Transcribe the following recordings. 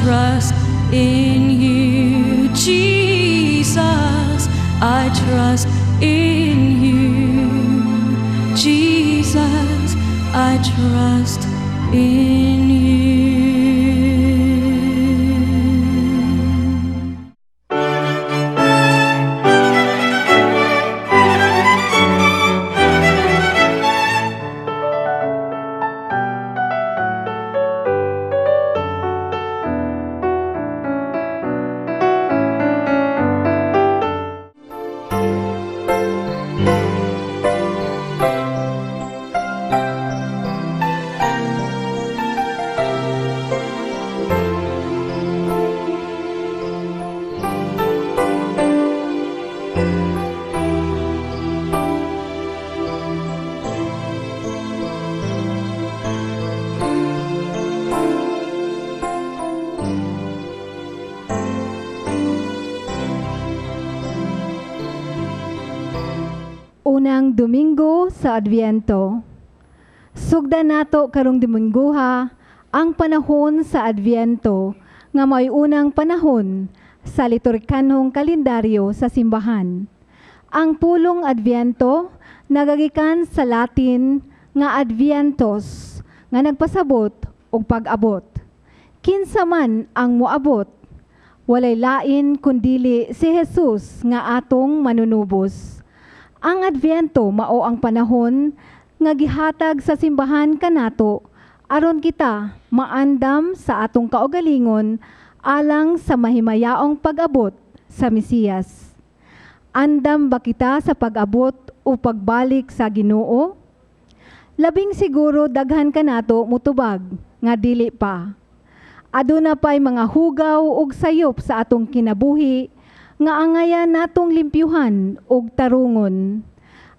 trust in you, Jesus. I trust in you, Jesus. I trust in you. Unang Domingo sa Adbyento. Sugdan nato karong Domingguha ang panahon sa Adbyento nga may unang panahon sa liturhikanhong kalendaryo sa simbahan. Ang pulong Adbyento nagagikan sa Latin nga adventus nga nagpasabot og pag-abot. Kinsa man ang moabot, walay lain kundili si Jesus nga atong manunubos. Ang Adbyento mao ang panahon nga gihatag sa simbahan kanato aron kita maandam sa atong kaugalingon alang sa mahimayaong pag-abot sa Mesiyas. Andam ba kita sa pag-abot o pagbalik sa Ginoo? Labing siguro daghan kanato mutubag nga dili pa. Aduna pa'y mga hugaw ug sayop sa atong kinabuhi nga angayan natong limpyuhan ug tarungon.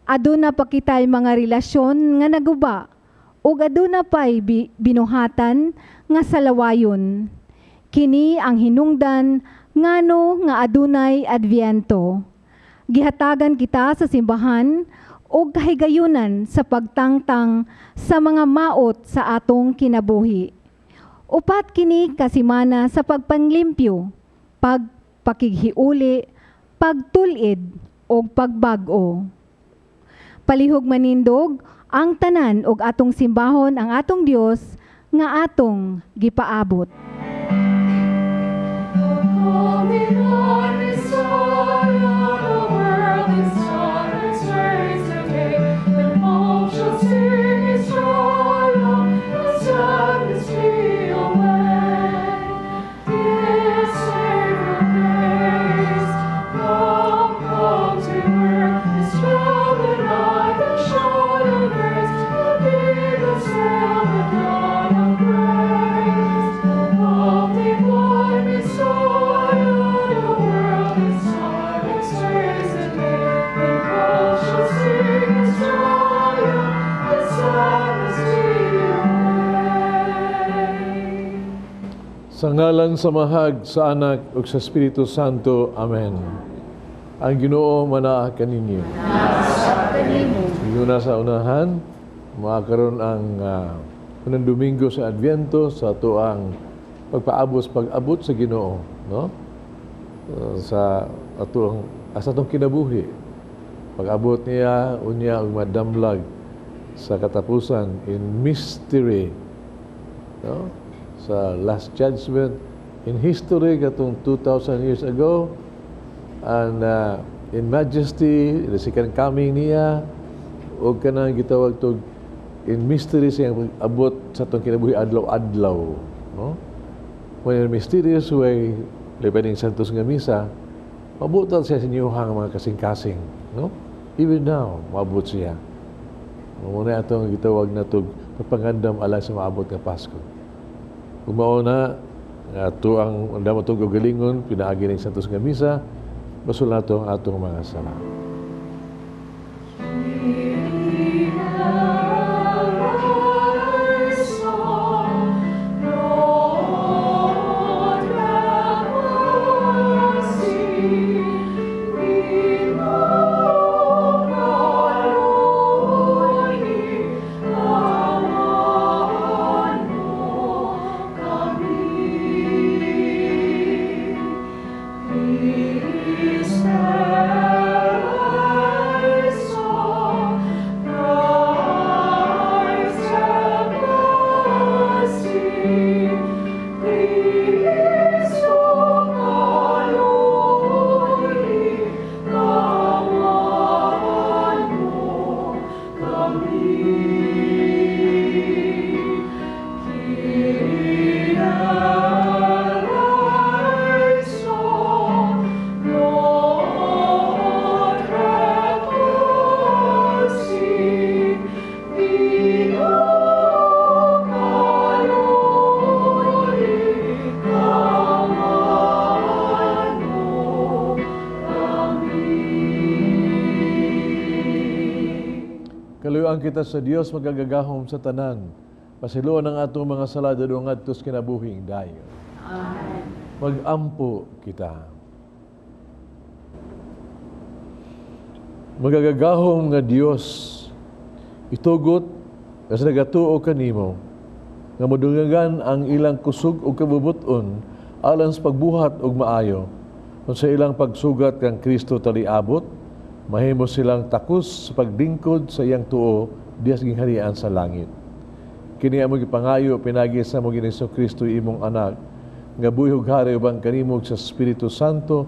Aduna pa kita'y mga relasyon nga naguba ug aduna pa'y binuhatan nga salawayon. Kini ang hinungdan ngano nga adunay Adbyento. Gihatagan kita sa simbahan og kahigayunan sa pagtangtang sa mga maot sa atong kinabuhi. Upat kini kasimana sa pagpanglimpyo, pagpakighiuli, pagtul-id ug pagbag-o. Palihog manindog ang tanan og atong simbahon ang atong Dios nga atong gipaabot. Come, Lord Messiah, the world in silence waits the day when all shall sing His triumph, and sadness flee away. Dear Savior of grace, come, come to earth, dispel the night and shine on grace, and be the sail the dawn of grace. Come, divine Messiah, the world in silence waits the day when all shall sing His triumph, and sadness flee away. Sa ngalan sa Amahag, sa Anak, ug sa Espiritu Santo. Amen. Ang Ginoo manaa kaninyo. Yun sa unahan, makakaroon ang unang Domingo sa Adbyento sa atoang pagpaabos, pag-abot sa Ginoo, no? Sa atoang sa atong kinabuhi. Pag-abot niya, unya ug madamlag sa katapusan in mystery, no? Sa last judgment in history katong 2,000 years ago and in majesty the second coming niya o kanang gitawag tog in mystery siyang abot sa atong kinabuhi adlaw-adlaw, no? When in mysterious way labi ning Santos nga Misa, mabutan siya sa inyuhang mga kasing-kasing, no? Even now maabot siya. Mao na atong gitawag na tog pagpangandam alang sa maabot nga Pasko. Kung mao na nga ato ang andam atong kaugalingon pinaagi ning Santos nga Misa, basol nato ang atong mga sala. Kyrie eleison, Lord, have mercy. Invoca Lordi, amano kami. Kaliwaan kita sa Dios makagagahom sa tanan. Pasayloan ang atong mga sala dadong ngadto sa kinabuhing dayon. Amen. Mag-ampo kita. Magagagahom nga Dios, itugot nga sa nagatuo kanimo nga modungagan ang ilang kusog ug kabubut-on alang sa pagbuhat og maayo. Kung sa ilang pagsugat kang Kristo taliabot, mahimo silang takos sa paglingkod sa iyang tuo diha sa gingharian sa langit. Kini among gipangayo pinaagi sa among Ginoong Kristo, imong anak, nga buhi ug hari uban kanimo sa Espiritu Santo,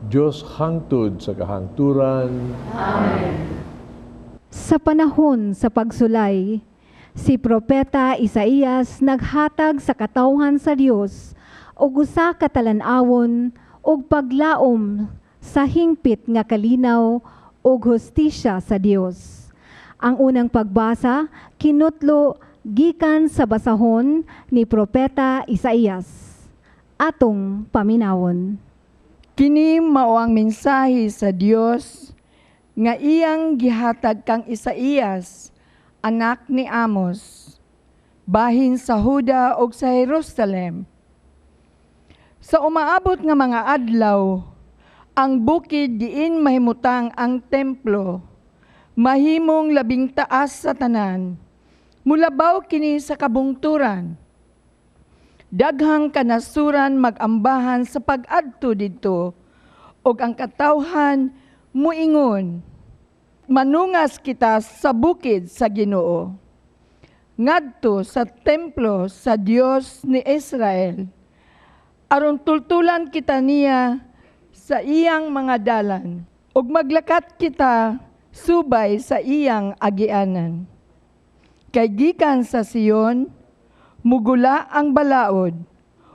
Dios hangtod sa kahangturan. Amen. Sa panahon sa pagsulay, si Propeta Isaías naghatag sa katawhan sa Dios og usa ka talan-awon og paglaom sa hingpit nga kalinaw ug hustisya sa Dios. Ang unang pagbasa kinutlo gikan sa basahon ni Propeta Isaías. Atong paminawon. Kini mao ang mensahe sa Dios nga iyang gihatag kang Isaías, anak ni Amos, bahin sa Huda ug sa Jerusalem. Sa umaabot nga mga adlaw, ang bukid diin mahimutang ang templo, mahimong labing taas sa tanan. Mulabaw kini sa kabungturan. Daghang kanasuran magambahan sa pag-adto didto, ug ang katawhan muingon, "Manungas kita sa bukid sa Ginoo, ngadto sa templo sa Dios ni Israel, aron tultulan kita niya sa iyang mga dalan, ug maglakat kita subay sa iyang agianan. Kay gikan sa Sion, mugula ang balaod,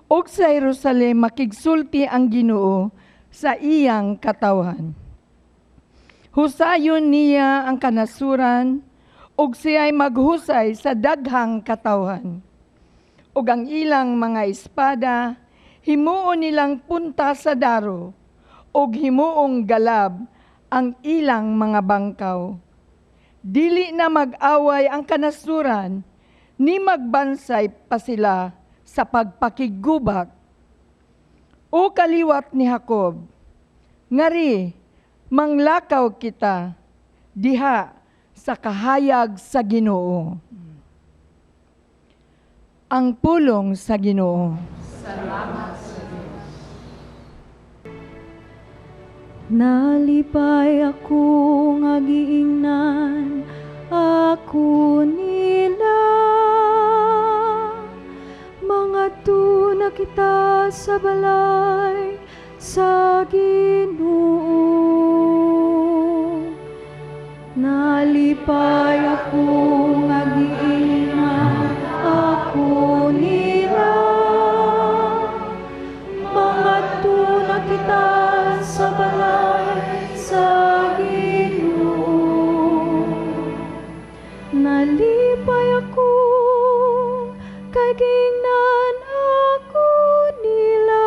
ug sa Jerusalem makigsulti ang Ginoo sa iyang katawhan. Husayon niya ang kanasuran, ug siya'y maghusay sa daghang katawhan. Ug ang ilang mga espada, himuon nilang punta sa daro, ug himuong galab ang ilang mga bangkaw. Dili na mag-away ang kanasuran, ni magbansay pa sila sa pagpakiggubat. O kaliwat ni Jacob, ngari, manglakaw kita diha sa kahayag sa Ginoo." Ang pulong sa Ginoo. Nalipay ako nga giingnan ako nila, "Mangadto na kita sa balay sa Ginoo." Nalipay ako nga giingnan ako nila, "Mangadto na kita sa balay sa Ginoo." Nalipay ako kay giingnan ako nila,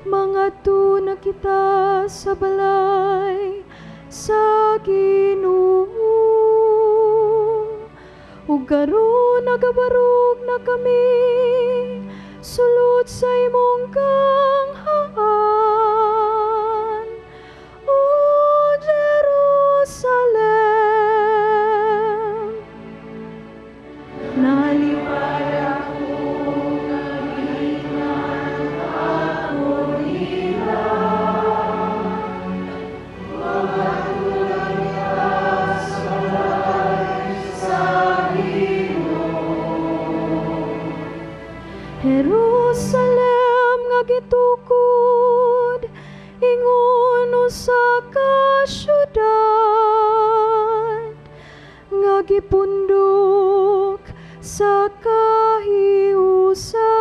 "Mangadto na kita sa balay sa Ginoo." Ug karon nagabarog na kami sulod sa imong kanghaan, O Jerusalem. Nalipay ako nga giingnan ako nila, "Mangadto na kita sa balay sa Ginoo." Jerusalem nga gitukod ingon usa ka syudad nga gipundok sa kahiusa.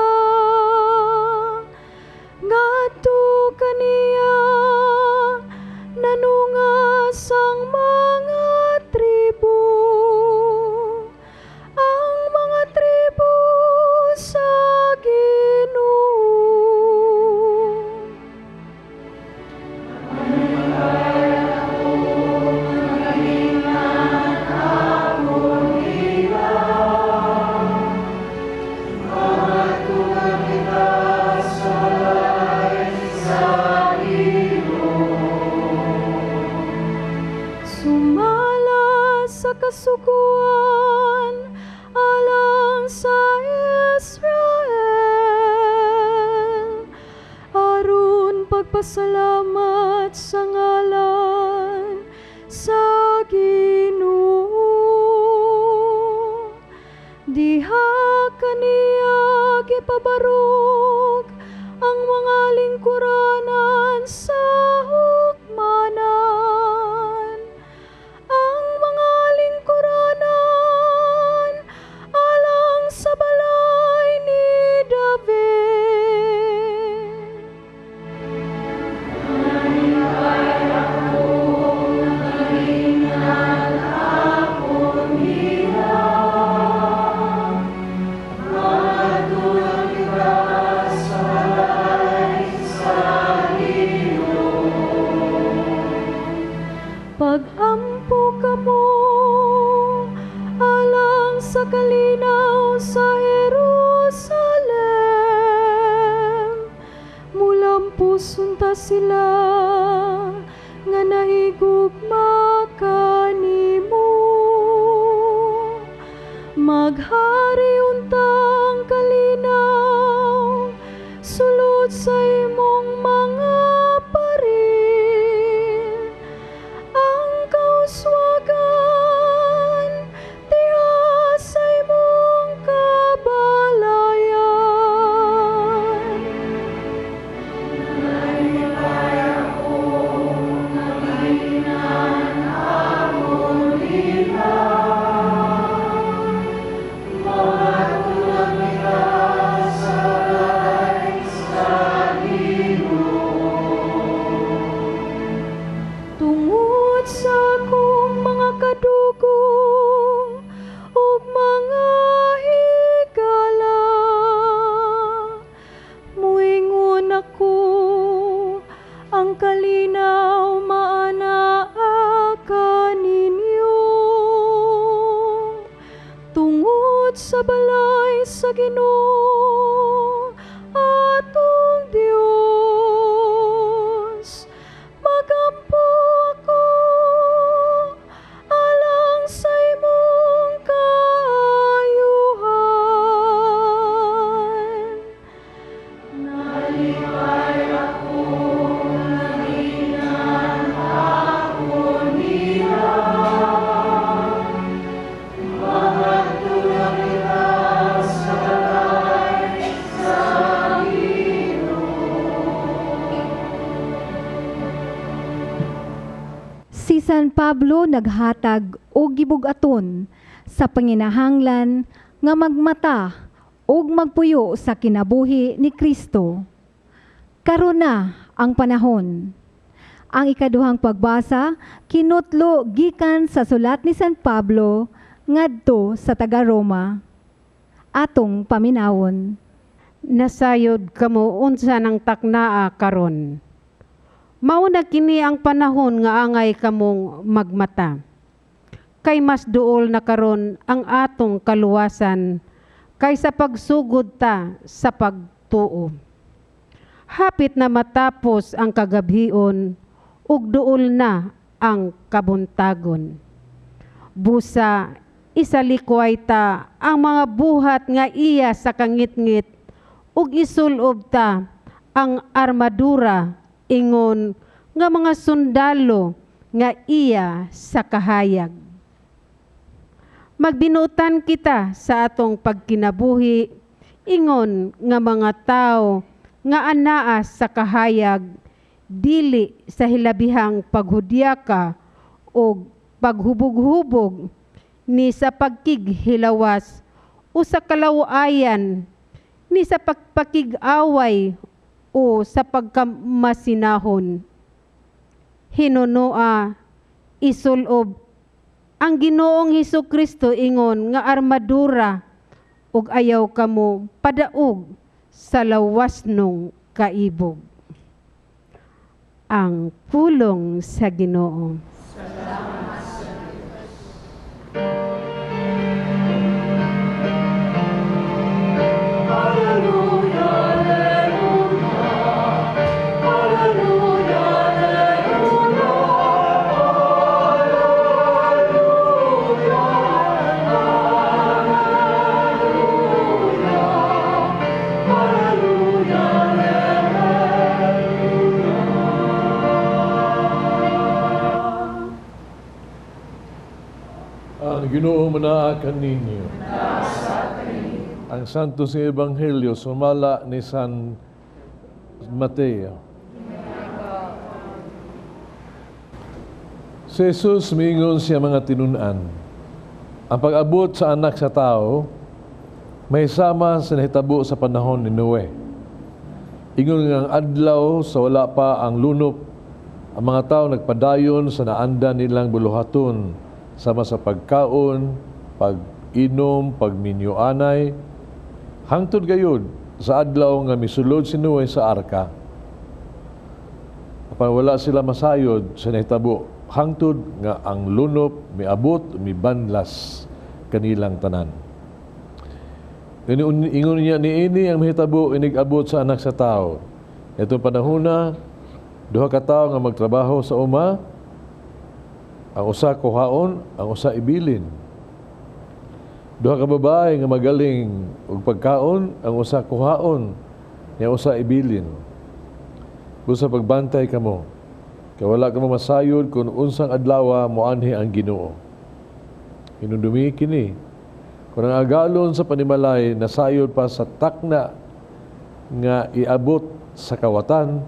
Ngadto kaniya nanungas ang mga tribo, ang mga tribo sa Ginoo. Sumala sa kasuguan alang sa Israel, aron pagpasalamat sa ngalan sa Ginoo. Diha kaniya gipabarog ang mga lingkuranan sa hukmanan, ang mga lingkuranan alang sa balay ni David. Pag-ampo kamo alang sa kalinaw sa Jerusalem. Mulampos unta sila nga nahigugma kanimo. Maghari untang kalinaw sulod sa imong mga paril. Ang kauswagan diha sa imong kabalayan. Tungod sa akong mga kadugo ug mga higala, muingon ako, ang kalinaw maanaa kaninyo. Tungod sa balay sa Ginoo atong Dios, magampo ako alang sa imong kaayuhan. Nalipay ako naginan ako niya. Mahantulog kita sa balay sa Ginoo. Si San Pablo naghatag og gibug-aton sa panginahanglan nga magmata ug magpuyo sa kinabuhi ni Kristo. Karon na ang panahon. Ang ikaduhang pagbasa kinutlo gikan sa sulat ni San Pablo ngadto sa taga-Roma. Atong paminawon. Nasayod kamo unsa nang taknaa karon. Mao na kini ang panahon nga angay kamong magmata. Kay mas duol na karon ang atong kaluwasan kaysa pagsugod ta sa pagtuo. Hapit na matapos ang kagabhion ug duol na ang kabuntagon. Busa isalikway ta ang mga buhat nga iya sa kangitngit ug isulob ta ang armadura ingon nga mga sundalo nga iya sa kahayag. Magbinuotan kita sa atong pagkinabuhi ingon nga mga tao nga anaa sa kahayag, dili sa hilabihang paghudyaka o paghubog-hubog ni sa pagkighilawas o sa kalawayan ni sa pagpakig-away o sa pagkamasinahon. Hinunoa isulob ang Ginoong Hesus Kristo ingon nga armadura ug ayaw kamo padaog sa lawasnong kaibog. Ang pulong sa Ginoo. Alleluia, alleluia, alleluia, alleluia. Ang Ginoo manaa kaninyo. Ang Santo sa Ebanghelyo sumala ni San Mateo. Si Jesus miingon siya mga tinun-an. Ang pag-abot sa anak sa tao may sama sa nahitabo sa panahon ni Noe. Ingon nga ang adlaw sa wala pa ang lunop, ang mga tao nagpadayon sa naanda nilang buluhaton sama sa pagkaon, pag-inom, pagminyoanay, hangtod gayud sa adlaw nga misulod si Noe sa arka. Apan wala sila masayod sa nahitabo hangtod nga ang lunop miabot mibanlas kanilang tanan. Ingon niya niini ang mahitabo inig-abot sa anak sa tao. Itong panahona, duha ka tawo nga magtrabaho sa uma, ang usa kuhaon, ang usa ibilin. Duha ka babae nga magaling og pagkaon, ang usa kuhaon, nya usa ibilin. Busa pagbantay kamo, kay wala kamo masayod kung unsang adlawa moanhi ang Ginoo. Hinumdumi kini, kung ang agalon sa panimalay nasayod pa sa takna nga iabot sa kawatan,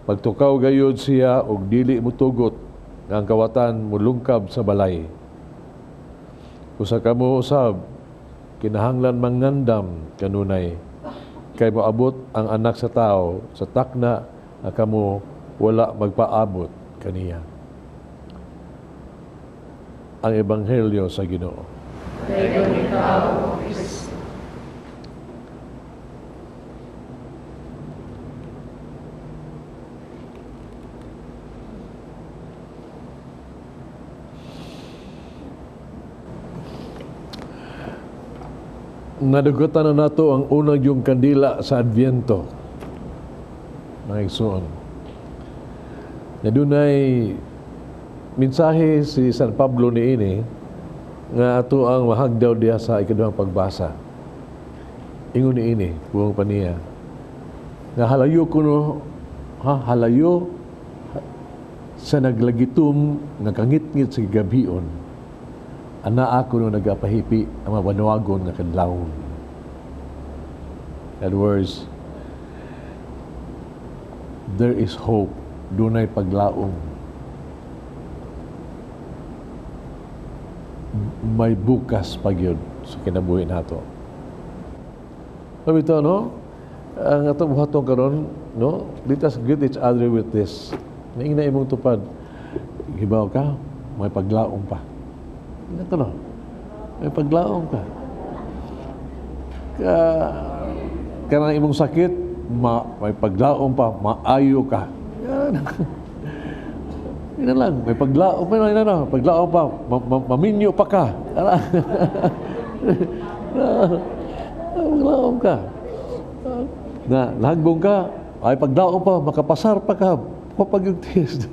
pagtukaw gayod siya og dili mutugot nga ang kawatan mulungkab sa balay. Usa kamo usab kinahanglan mangandam kanunay, kay moabot ang anak sa tao sa takna nga kamo wala magpaabot kaniya. Ang Ebanghelyo sa Ginoo. Nadugutan na nato ang unang yung kandila sa Adviento, mga igsoon. Na dunay mensahe si San Pablo niini nga ato ang mahagdaw diha sa ikaduhang pagbasa. Ingon niini, buong paniya, nga halayo kuno, ha, halayo sa naglagitum nga kangitngit sa gabion, anaa kuno nagapahipi ang mabanwagon nga kadlawon. In other words, there is hope, dunay paglaom. May bukas pa gyud sa kinabuhi nato. Sabi ito, no? Ang atong buhaton karon, no? Let us greet each other with this. Naing na imong tupad. Hibaw ka, may paglaom pa. Ito, no? May paglaom ka. Kanang imong sakit, may paglaom pa, maayo ka. Yan. Yan lang, may paglaom pa, yan lang, paglaom pa, maminyo pa ka. Paglaom ka. Na, lahagbong ka, ay paglaom pa, makapasar pa ka, kapag yung test.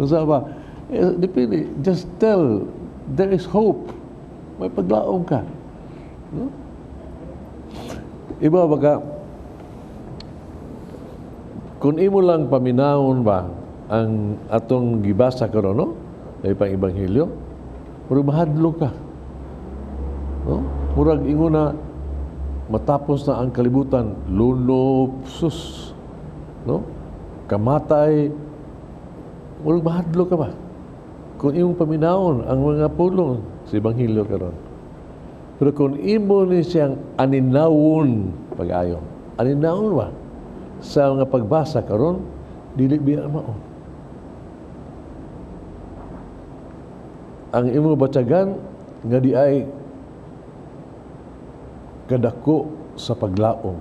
Unsa ba? Depende, just tell, there is hope. May paglaom ka. No? Iba baka, kung imo lang paminawon ba ang atong gibasa karon, no? Ay pang ebanghelyo, murag mahadlok ka. No? Murag ingon na matapos na ang kalibutan, lunop, sus, no? Kamatay, murag mahadlok ka ba? Kung imong paminawon ang mga pulong sa ebanghelyo karon. Pero kung imo ni siyang aninawon pag-ayo, aninawon ba sa mga pagbasa karon, dili biya mao. Ang imo batyagan nga di ay kadako sa paglaom.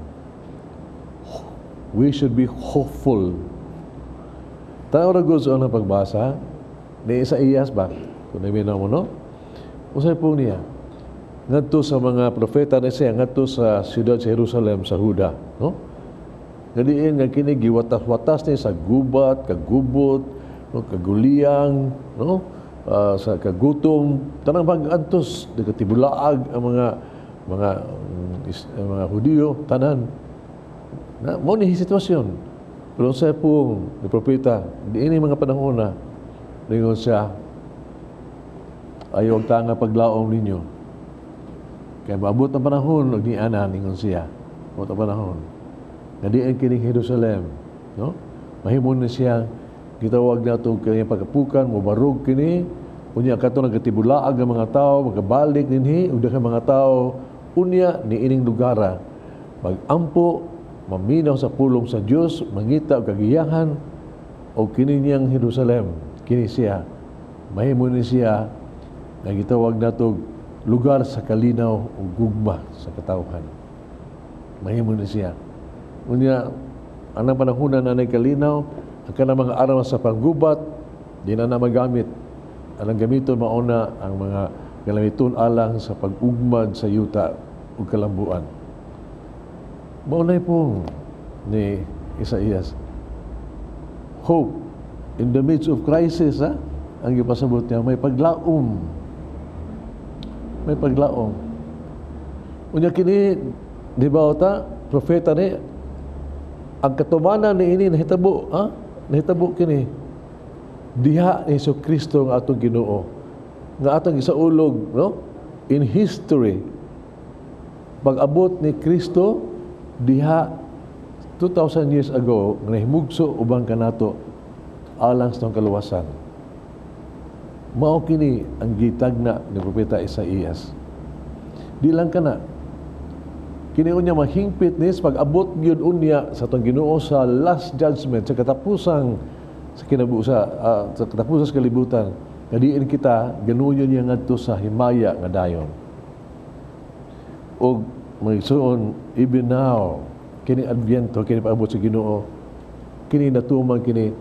We should be hopeful. Tanaw ra gud sa unang pagbasa ni Isaías ba? Kung naminaw mo, no? Usay po niya ngadto sa mga propeta ni siya ngadto sa siyudad sa Jerusalem sa Huda, no? Nga diin nga kini giwatas-watas ni sa gubat, kagubot, no, kaguliyang, no? Sa kagutom, tanang pag-antos, nagkatibulaag ang mga Hudiyo, tanan. Na, mao ni sitwasyon. Pero sa pong ni propeta, di ini mga panahon na, ningon siya, Ayaw tanga paglaom ninyo. Kay maabot ang panahon, og ni ana ningon siya. Maabot ang panahon nga diin kining Jerusalem, no? Mahimo ni siya gitawag nato kanyang pagkapukan, mobarog kini, unya kato nagkatibulaag ang mga tao, makabalik dinhi, ug daghang mga tao unya ni ining lugara magampo, maminaw sa pulong sa Dios, mangita og kagiyahan, o kini niyang Jerusalem, kini siya mahimo ni siya nga gitawag nato lugar sa kalinaw ug gugma sa katawhan. Mahimo ni siya. Unya anang panahon na nay kalinaw, ang kanang mga armas sa panggubat di na magamit. Anang gamiton mauna ang mga galamiton alang sa pag-ugmad sa yuta ug kalambuan. Mao na pong ni Isaias. Hope in the midst of crisis, ha? Ang gipasabot niya, may paglaom. May paglaom. Unya kini, di ba ta, propeta ni, ang katumanan ni ini nahitabo, ha? Nahitabo kini. Diha ni Hesus Kristo nga atong Ginoo. Nga atong gisaulog, no? In history, pag-abot ni Kristo diha 2,000 years ago nga nahimugso uban kanato alang sa atong kaluwasan. Mao kini ang gitagna ni Propeta Isaías. Di lang kana. Kini unya mahingpit ni pag-abot gyud unya sa atong Ginoo sa last judgment, sa katapusang sa kinabu sa katapusan sa kalibutan nga diin kita ganuyon niya ngadto sa himaya nga dayon. Og mga igsoon, even now, kini Adviento, kini paabot sa Ginoo, kini natuman kini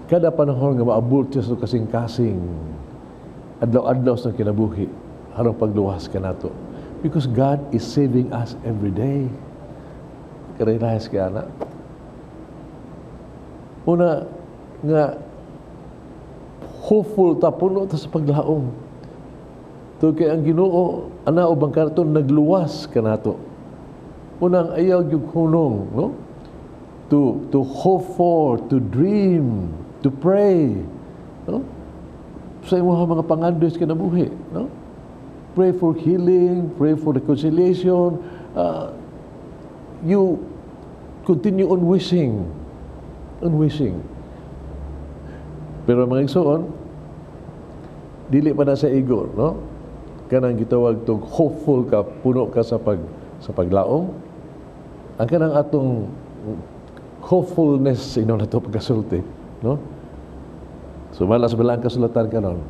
kada panahon nga maabot siya sa kasing-kasing, adlaw-adlaw sa kinabuhi aron pagluwas kanato. Because God is saving us every day. Ka-realize ka na. Una, nga hopeful ta, puno ta sa paglaom. To kay ang Ginoo ana ubang kanato, nagluwas kanato. Unang ayaw gyud hunong, no? To hope for, to dream, to pray, no? Sa imong mga pangandoy sa kinabuhi, no? Pray for healing, pray for reconciliation. You continue on wishing, on wishing. Pero mga igsoon, dili pa na sa igo, no? Kanang gitawag tog hopeful ka, puno ka sa paglaom. Ang kanang atong hopefulness ino na to pagkasulti, no? So malas bala ang kasulatan karon.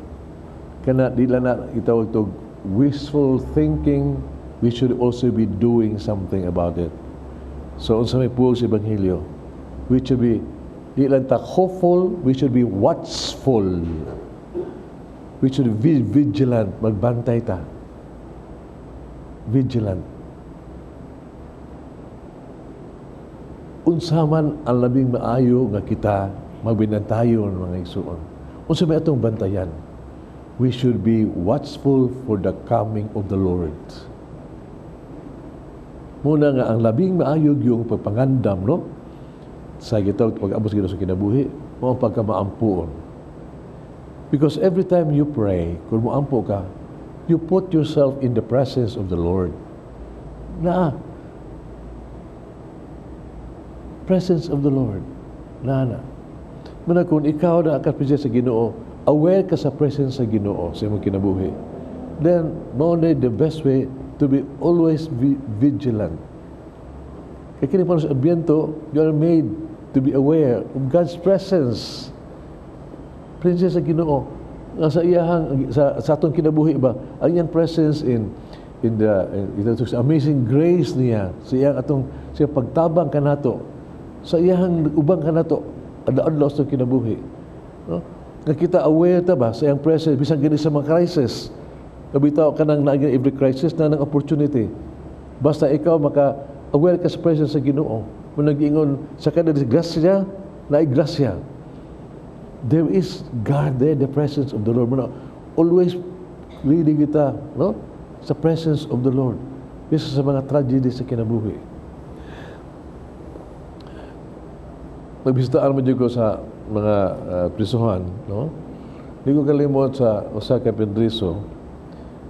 Kana di lang na itawag tog wishful thinking, we should also be doing something about it. So unsa may puol sa ebanghelyo, we should be di lang ta hopeful, we should be watchful. We should be vigilant, magbantay ta. Vigilant. Unsa man ang labing maayo nga kita magbinantayon, mga igsuon? Unsa may atong bantayan? We should be watchful for the coming of the Lord. Muna nga ang labing maayo yung pagpangandam, no? Sa gitawag pag-abot sa Ginoo sa kinabuhi, mao ang pagkamaampuon. Because every time you pray, kung moampo ka, you put yourself in the presence of the Lord. Na, presence of the Lord. Na, na. Muna kung ikaw na akapresence sa Ginoo, aware ka sa presence sa Ginoo sa imong kinabuhi, then mao na the best way to be always be vigilant. Kaya kini pa sa Adviento, you are made to be aware of God's presence. Presence sa Ginoo nga sa iyahang sa atong kinabuhi ba, ang iyang presence in the amazing grace niya, sa iyang atong sa pagtabang kanato, sa iyang ubang kanato adlaw-adlaw sa kinabuhi, no? Nga kita aware ta ba sa iyang presence bisan gani sa mga crisis. Kabitaw kanang naagi every crisis na ng opportunity basta ikaw maka aware ka sa presence sa Ginoo mo. Nag-ingon sa kada disgrasya na grasya, there is God there, the presence of the Lord. Muna, always reading kita, no? Sa presence of the Lord. Bisa sa mga tragedy sa kinabuhi. Nagbisitaan mo ko sa mga prisuhan, no? Di ko kalimot sa usa ka pendriso.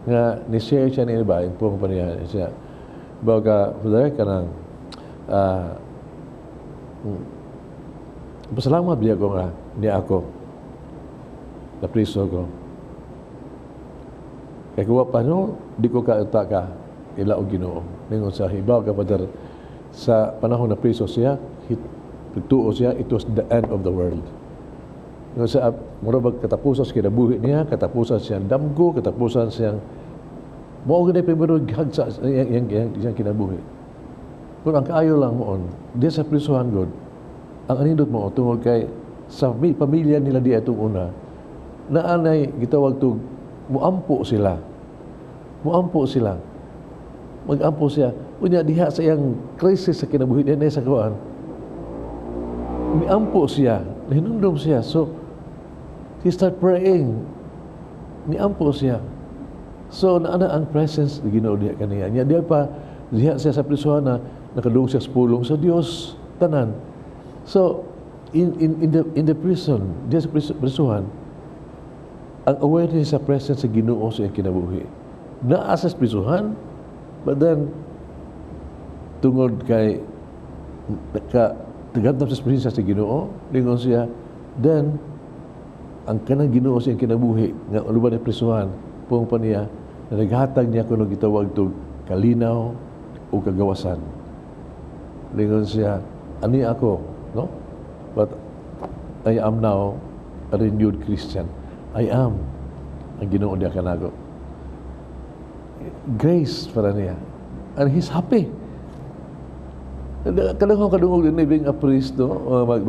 Nga ni-share siya ni iba, yung pa niya siya. Baga, Father, kanang pasalamat biya ko nga niya ako napriso ko. Kay kuwa pa no, di ko ka ka ila og Ginoo. Ningon sa hibaw ka, Father, sa panahon na priso siya, tuo siya, it was the end of the world. Ingon sa mura bag katapusan sa kinabuhi niya, katapusan siyang damgo, katapusan siyang mao gid primero gihagsa iyang kinabuhi. Pero ang kaayo lang moon, di sa prisuhan god, ang anindot mo tungod kay sa pamilya nila di atong una, naanay gitawag tug muampo sila. Muampo sila. Magampo siya. Unya diha sa iyang crisis sa kinabuhi niya sa kuan. Miampo siya, nahinumdum siya. So, he start praying. Niampo siya. So, naana ang presence ni Ginoo diha kaniya. Nya diha pa, diha siya sa prisuhan na nakadungog siya sa pulong sa Dios tanan. So, in the prison, diha sa prisuhan, ang awareness sa presence sa Ginoo sa iyang kinabuhi. Naa sa prisuhan, but then, tungod kay ka tagamtam sa presensya sa Ginoo, lingon siya, then ang kanang Ginoo sa iyang kinabuhi nga uban ni prisuhan, pung pa niya na naghatag niya kuno gitawag tug kalinaw o kagawasan. Lingon siya, ani ako, no? But I am now a renewed Christian. I am ang Ginoo niya kanago. Grace para niya. And he's happy. Kadaghan kadungog din being a priest, no? Mag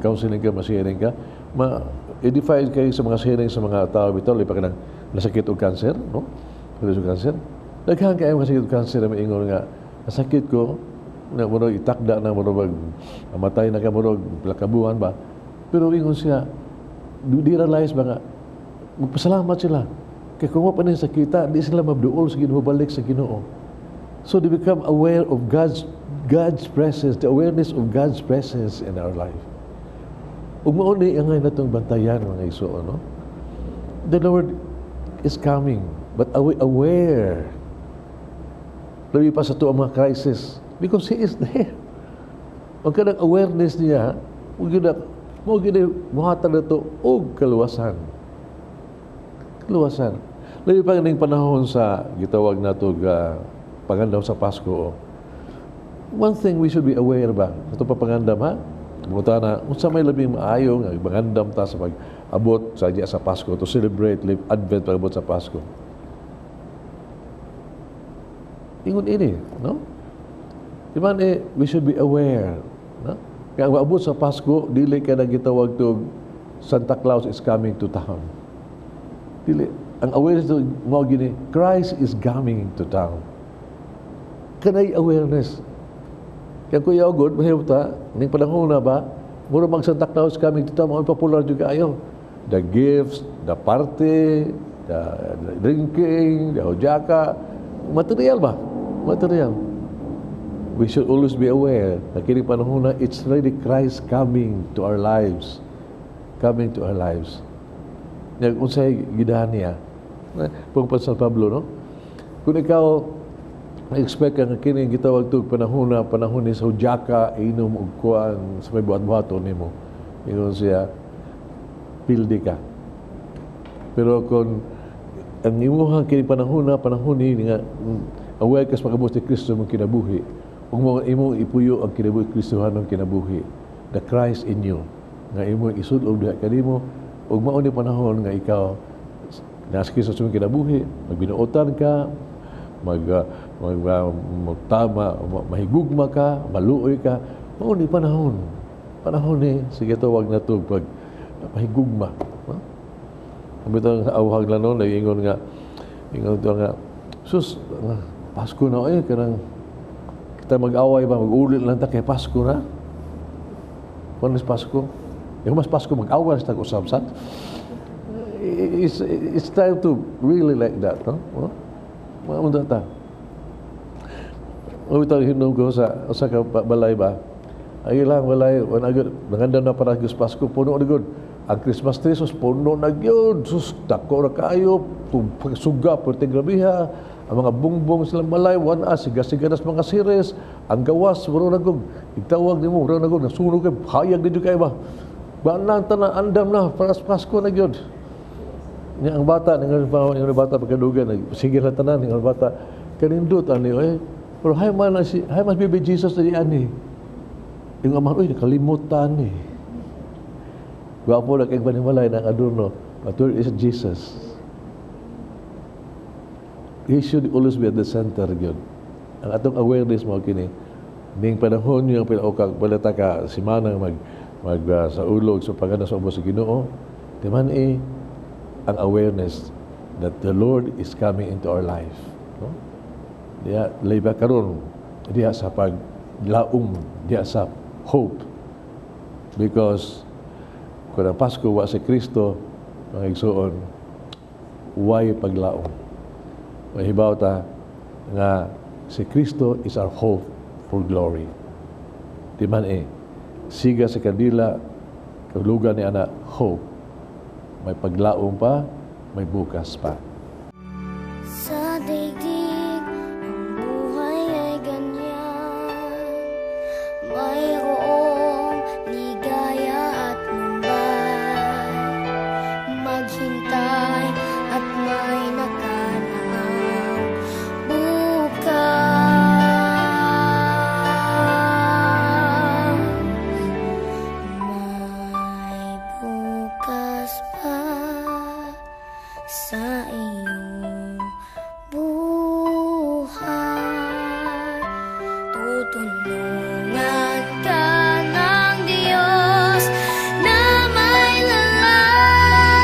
counseling ka, ma-sharing ka, ma-edify kayo sa mga sharing sa mga tao bitaw, lipa ka ng nasakit og cancer, no? Nasakit og cancer. Daghan kayo mga sakit og cancer na maingon nga, nasakit ko, na murag itakda na murag mamatay na ka murag pila ka buwan ba. Pero ingon siya, di realize ba nga, magpasalamat sila. Kaya kung pa sa sakita, di sila mabduol sa Ginoo, balik sa Ginoo. So they become aware of God's presence, the awareness of God's presence in our life. Ug mao ni ang natong bantayan, mga igsoon, no? The Lord is coming, but are we aware? Labi pa sa to ang mga crisis because He is there. Ang kanang awareness niya, mo gyud mo gyud muhatag na to og kaluwasan. Kaluwasan. Labi pa ning panahon sa gitawag nato ga pangandam sa Pasko. One thing we should be aware ba? Sa ito pangandam ha? Muta na, unsa may labing maayo nga pangandam ta sa pag-abot sa diya sa Pasko, to celebrate live Advent pag-abot sa Pasko. Ingon ini, no? Di ba eh, we should be aware, no? Kaya ang abot sa Pasko, dili ka na gitawag to Santa Claus is coming to town. Dili. Ang awareness to mao gini, Christ is coming to town. Kanay awareness. Kaya Kuya Ogod, mahirap ta, ning panahon na ba, mura mag Santa Claus coming to town, mga popular jud kaayo. The gifts, the party, the drinking, the hojaka, material ba? Material. We should always be aware na kini panahon na it's really Christ coming to our lives. Coming to our lives. Nya unsay gidahan niya? Pung pa San Pablo, no? Kung ikaw expect ka nga kini gitawag tug panahon na panahon ni sa hojaka, inom og kuan sa may buhat-buhaton nimo. Ingon siya, pildi ka. Pero kung ang imuhang kini panahon na panahon ni nga aware ka sa pag-abot ni Kristo mong kinabuhi, ug mo imong ipuyo ang kinabuhi Kristohanong kinabuhi, the Christ in you, nga imong isud-ob diha kanimo, ug mao ni panahon nga ikaw nasa Kristo sa imong kinabuhi, magbinuotan ka, mag mag magtama, mahigugma ka, maluoy ka, mao ni panahon. Panahon ni sige tawag na to pag mahigugma, no? Ang bitang sa awhag lang noon, nag-ingon nga, ingon to nga, sus, nga, Pasko na eh, kanang kita mag-away ba, mag-ulit lang ta kay Pasko na. Kung Pasko? Yung mas Pasko, mag-away sa tag-usab-sad. It's time to really like that, no? No? Mga munda ta. O ito, hinom ko sa ka balay ba, ay lang balay, wala gud, nangandam na para sa Pasko, puno na gud. Ang Christmas tree, sus, puno na gyud. Sus, dako ra kaayo, suga, perting grabiha. Ang mga bungbong silang balay, one as, siga-siga nas mga series. Ang gawas, mura na gug. Itawag nimo, mura na gug, nasunog kay, hayag dito kay ba. Ba na ang tanan, andam na, para sa Pasko na gyud. Nya ang bata, ningon pa yung bata pagkadugan, sige na tanan, ningon bata, kanindot ani oy. Pero hay man si hay mas baby Jesus di ani. Yung ama, uy, nakalimutan ni. Gwapo na kay panimalay ng adorno. But where is Jesus? He should always be at the center gyud. Ang atong awareness mo kini ning panahon yung pila ka balata ka simana mag mag sa ulog sa pagana sa ubos sa Ginoo, di man eh ang awareness that the Lord is coming into our life, no? Diya labi karon diya sa paglaom, diya sa hope, because kung ang Pasko wa si Kristo, mga igsuon, way paglaom. Mahibaw ta nga si Kristo is our hope for glory. Di man eh, siga sa kandila, kahulugan ni ana hope. May paglaom pa, may bukas pa. Sa daigdig, ang buhay ay ganyan. Mayroong ligaya at lumbay. Maghintay at may nakalaang bukas. May bukas pa sa iyong buhay. Tutulungan ka ng Diyos na may lalang.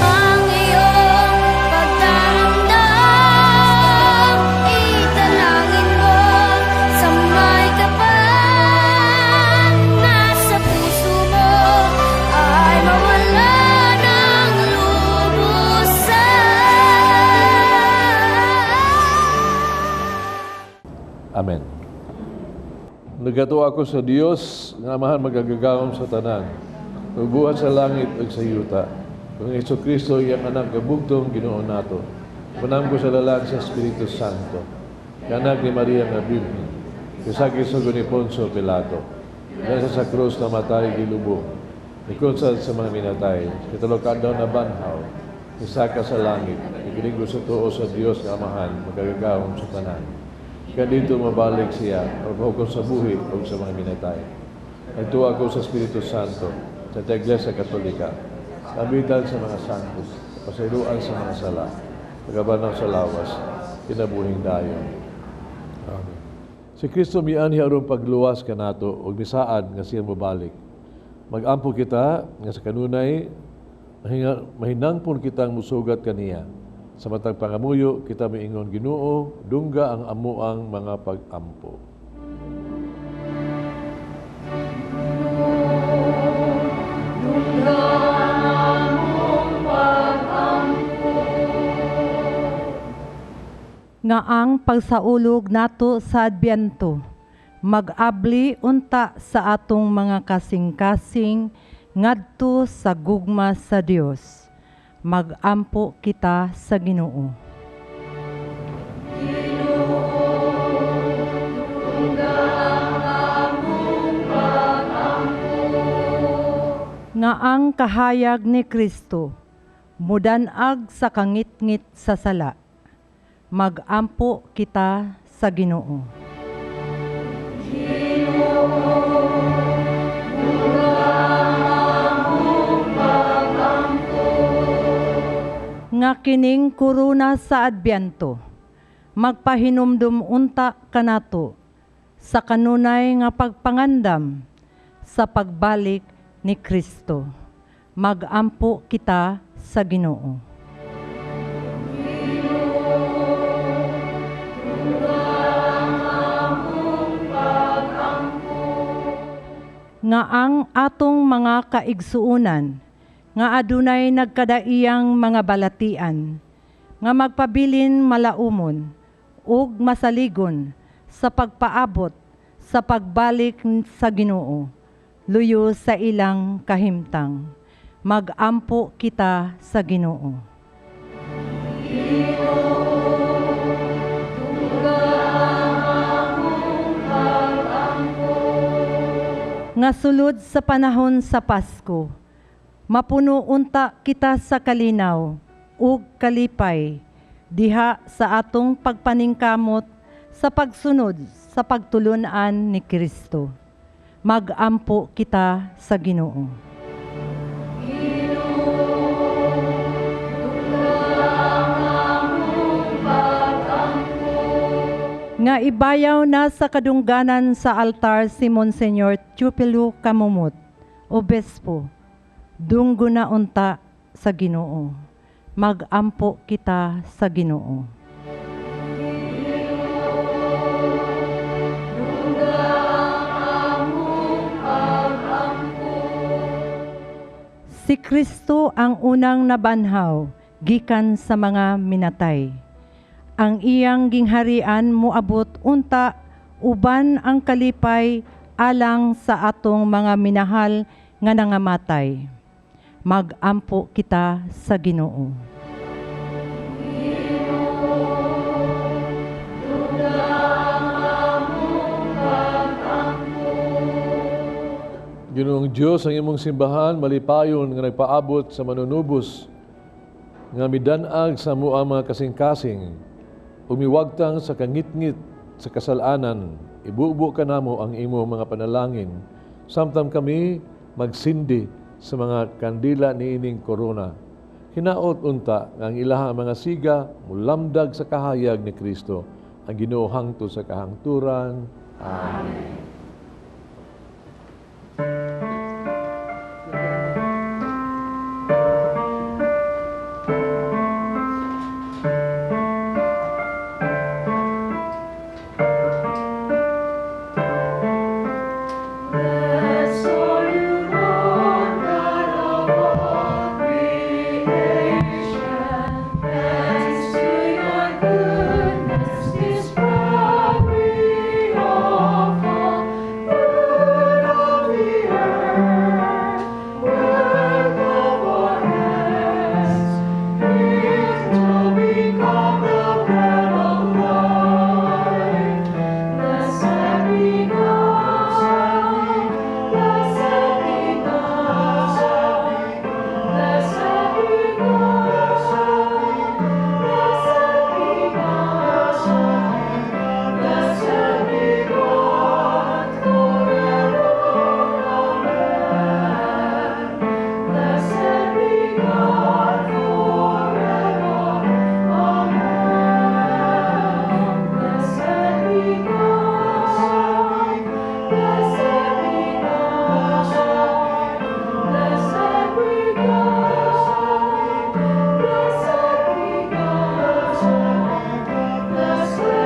Ang iyong pagdaramdam, italangin mo sa may kapal. Nasa puso mo ay mawala ng lubusan. Amen. Nagatuo ako sa Dios nga Amahan makagagahom sa tanan, nagbuhat sa langit ug sa yuta. Kang Hesus Kristo iyang anak gabugtong Ginoo nato. Manam ko sa lalang sa Espiritu Santo. Anak ni Maria nga Birhen. Kasagi sa ni Poncio Pilato. Nasa sa krus namatay gilubong. Nikonsad sa mga minatay. Katulo ka adlaw nabanhaw. Misaka sa langit. Igiling sa tuo sa Dios nga Amahan makagagahom sa tanan. Kadto mabalik siya, paghukom sa buhi o sa mga minatay. Nagtuo ako sa Espiritu Santo, sa Iglesia Katolika, kabitan sa mga santos, pasayloan sa mga sala, pagkabanhaw sa lawas, kinabuhing dayon. Amen. Si Kristo mianhi aron pagluwas kanato ug misaad nga siya mobalik. Magampo kita nga sa kanunay mahinangpon kitang musugat kaniya. Sa matag pangamuyo kita miingon, "Ginoo, dungga ang amuang mga pag-ampo." Dungga among pag-ampo. Nga ang pagsaulog nato sa Adbyento mag-abli unta sa atong mga kasing-kasing ngadto sa gugma sa Dios. Magampo kita sa Ginoo. Ginoo, dungga among pag-ampo. Nga ang kahayag ni Kristo mudan-ag sa kangitngit sa sala. Magampo kita sa Ginoo. Ginoo, dungga among pag-ampo. Nga kining korona sa Adbyento magpahinumdum unta kanato sa kanunay nga pagpangandam sa pagbalik ni Kristo. Magampo kita sa Ginoo. Ginoo, dungga among pag-ampo. Nga ang atong mga kaigsuonan nga adunay nagkadaiyang mga balatian nga magpabilin malaumon ug masaligon sa pagpaabot sa Sa pagbalik sa Ginoo, luyo sa ilang kahimtang. Magampo kita sa Ginoo. Nga sulod sa panahon sa Pasko, mapuno unta kita sa kalinaw ug kalipay diha sa atong pagpaningkamot sa pagsunod sa pagtulunan ni Kristo. Magampo kita sa Ginoo. Nga ibayaw na sa kadungganan sa altar si Monsignor Teofilo Camomot, Obispo, dunggo na unta sa Ginoo. Magampo kita sa Ginoo. Si Kristo ang unang nabanhaw gikan sa mga minatay. Ang iyang gingharian moabot unta uban ang kalipay alang sa atong mga minahal nga nangamatay. Magampo kita sa Ginoo. Ginoong Dios, ang imong simbahan malipayon nga nagpaabot sa manunubos nga midan-ag sa amoang mga kasing-kasing, umiwagtang sa kangitngit sa kasalanan, ibubo kanamo ang imong mga panalangin. Samtang kami magsindi sa mga kandila niining korona. Hinaot unta nga ang ilaha mga siga mulamdag sa kahayag ni Kristo, ang Ginoo hangtod sa kahangturan. Amen. Blessed are you, Lord God of all creation. Thanks to your goodness, this bread we offer, fruit of the earth, work of our hands. It will become the bread of life. Blessed be God, blessed be God, blessed be God, blessed be God, blessed be God forever. Amen. Blessed be God forever. Amen. Blessed be God. Blessed be God. Blessed be God. Blessed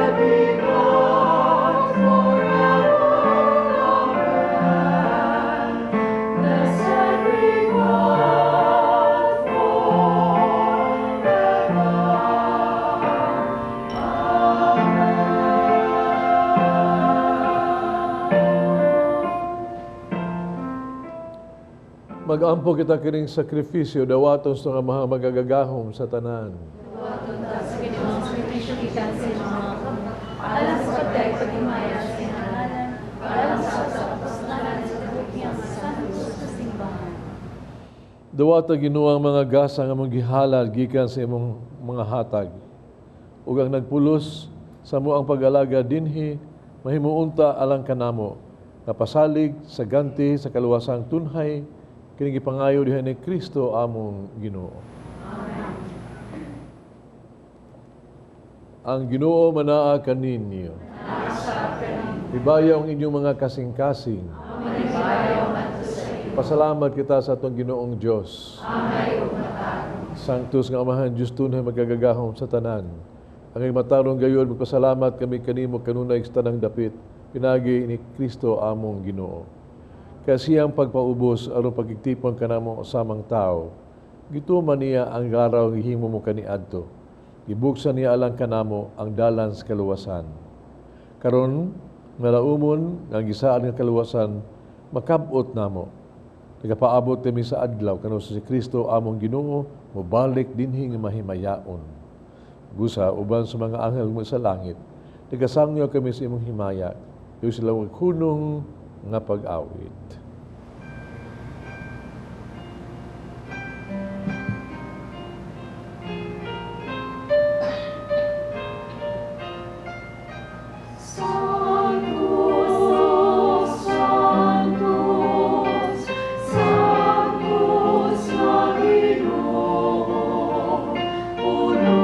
be God. Blessed be God forever. Amen. Blessed be God forever. Magampo kita kining sakripisyo dawaton sa mga magagagahom sa tanan. Sa Ginoong sakripisyo gikan sa imong mga kamot, alang sa pagdayeg paghimaya sa iyang ngalan, alang sa kapuslanan sa tibuok niyang santos nga simbahan. Dawata, Ginoo, ang mga gasa nga among gihalad gikan sa imong mga hatag. Ug ang nagpulos sa among pag-alagad dinhi mahimo unta alang kanamo nga pasalig sa ganti sa kaluwasang tunhay, kini gipangayo diha ni Kristo among Ginoo. Ang Ginoo manaa kaninyo. Ibayaw ang inyong mga kasing-kasing. Pasalamat kita sa atong Ginoong Dios. Sanctus nga Amahan, Diyos tunay magagagahom sa tanan. Ang matarong gayod, magpasalamat kami kanimo kanunay sa tanang dapit, pinagi ni Kristo among Ginoo. Kay siyang pagpaubos aron pagigtipon kanamo samang tao. Gituman niya ang garaw gihimo mo kaniadto. Gibuksan niya alang kanamo ang dalan sa kaluwasan. Karon Malaumon nga ang gisaad nga kaluwasan makabot namo. Nagapaabot kami sa adlaw kanus si Kristo among Ginoo mobalik dinhi nga mahimayaon. Busa uban sa mga anghel mo sa langit, nagasangyo kami sa imong himaya, ug sila hunong nga pag-awit. Sanctus, Sanctus, Sanctus na Ginoo, puno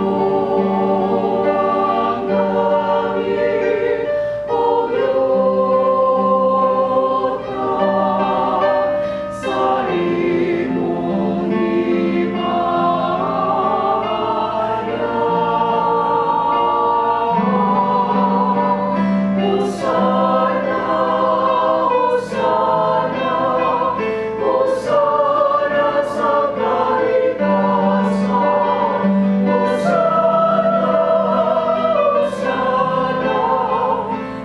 ang langit ug yuta sa imong himaya. Hosana, Hosana, Hosana sa kaitasan. Hosana, Hosana,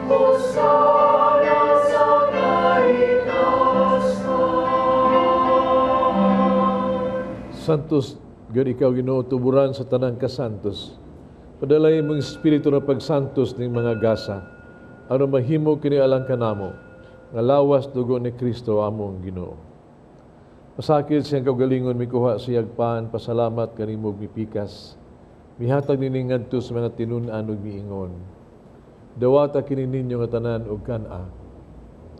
Hosana sa kaitasan. Santos, gyud ikaw Ginoo tuburan sa tanang kasantos. Padalay imong espiritu na pagsantos ning mga gasa. Aron mahimo kini alang kanamo nga lawas dugo ni Kristo among Ginoo. Pasakit siyang kaugalingon mikuha sa yagpan, pasalamat kanimo ug mipikas. Mihatag nining ngadto sa mga tinun-an ug miingon. Dawata kini ninyo nga tanan og kan-a.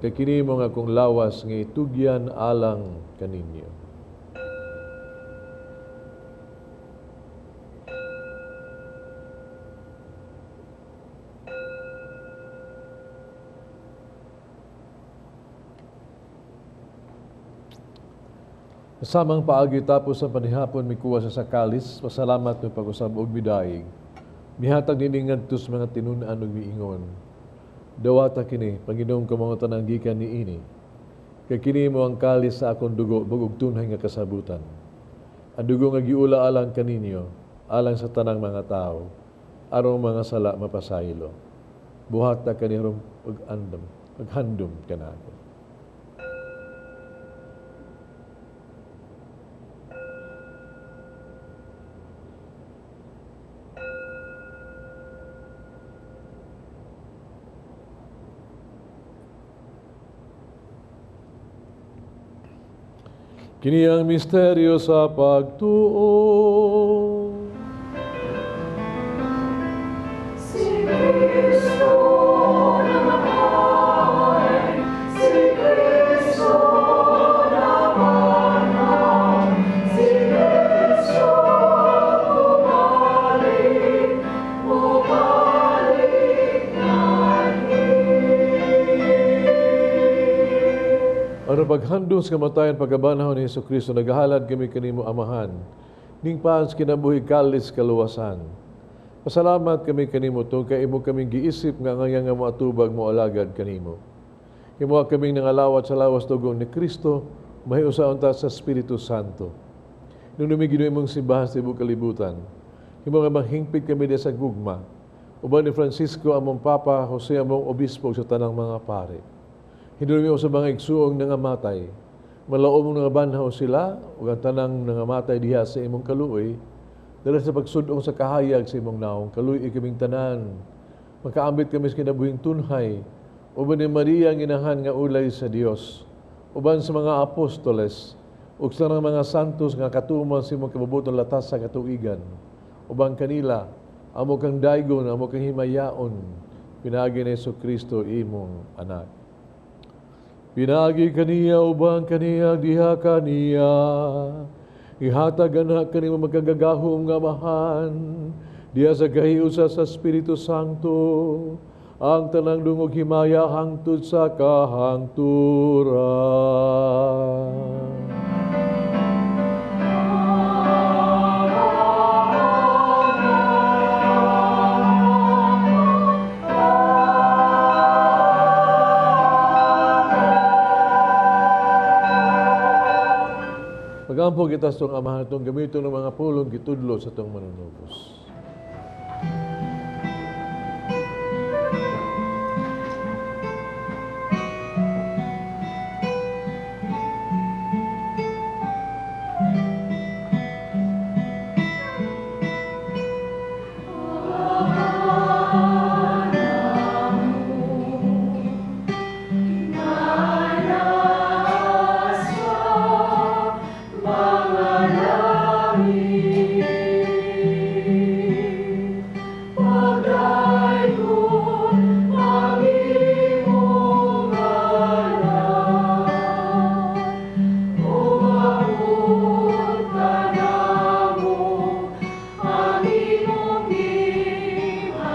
Kay kini mo nga akong lawas nga itugyan alang kaninyo. Kasamang paagi tapos ang panihapon mikuha sa sakalis, pasalamat mi pag-usab og midaig. Mihatag nining ngadto sa mga tinun-an ug miingon. Dawata kini, Panginoong mga tanang gikan niini. Kay kini mo ang kalis sa akong dugo, bag-og tunhay nga kasabutan. Ang dugo nga giula alang kaninyo, alang sa tanang mga tao, aron mga sala mapasaylo. Buhata kani aron pag-andam, paghandom kanako. Kini ang misteryo sa pagtuo. Si Kristo namatay, si Kristo nabanhaw, si Kristo bumalik, bumalik na Aron paghandom sa kamatayon pagkabanhaw ni Hesus Kristo, nagahalad kami kanimo Amahan, ning paan sa kinabuhi kalis kaluwasan. Pasalamat kami kanimo tungod kay imo kaming giisip nga angay nga moatubag mo alagad kanimo. Himoa kaming nangalawat sa lawas dugo ni Kristo, mahiusa unta sa Espiritu Santo. Nunumi Ginoo imong simbahan sa tibuok kalibutan. Himo nga mahingpit kami diha sa gugma. Uban ni Francisco among Papa, Jose among Obispo sa tanang mga pare. Hinumdumi sa mga igsuong nangamatay. Malaumong nangabanhaw sila ug ang tanang nangamatay diha sa imong kaluoy. Dala sa pagsudong sa kahayag sa imong naong, kaluoy kaming tanan. Makaambit kami sa kinabuhing tunhay. Uban ni Maria ang inahan nga ulay sa Dios. Uban sa mga apostoles ug sa tanang mga santos nga katuman sa imong kabubuton latas sa katuigan. Uban kanila, amo kang daygon, amo kang himayaon, pinaagi ni Hesus Kristo imong anak. Pinaagi kaniya uban kaniya diha kaniya, ihatag anak kanimo makagagahom nga Amahan, diha sa kahiusa sa Espiritu Santo, ang tanang dungog himaya hangtod sa kahangturan. Magampo kita sa itong Amahan itong gamiton ng mga pulong gitudlo sa itong manunubos. Langit, pagdaygon ang imong ngalan, Umabot kanamo ang imong gingharian.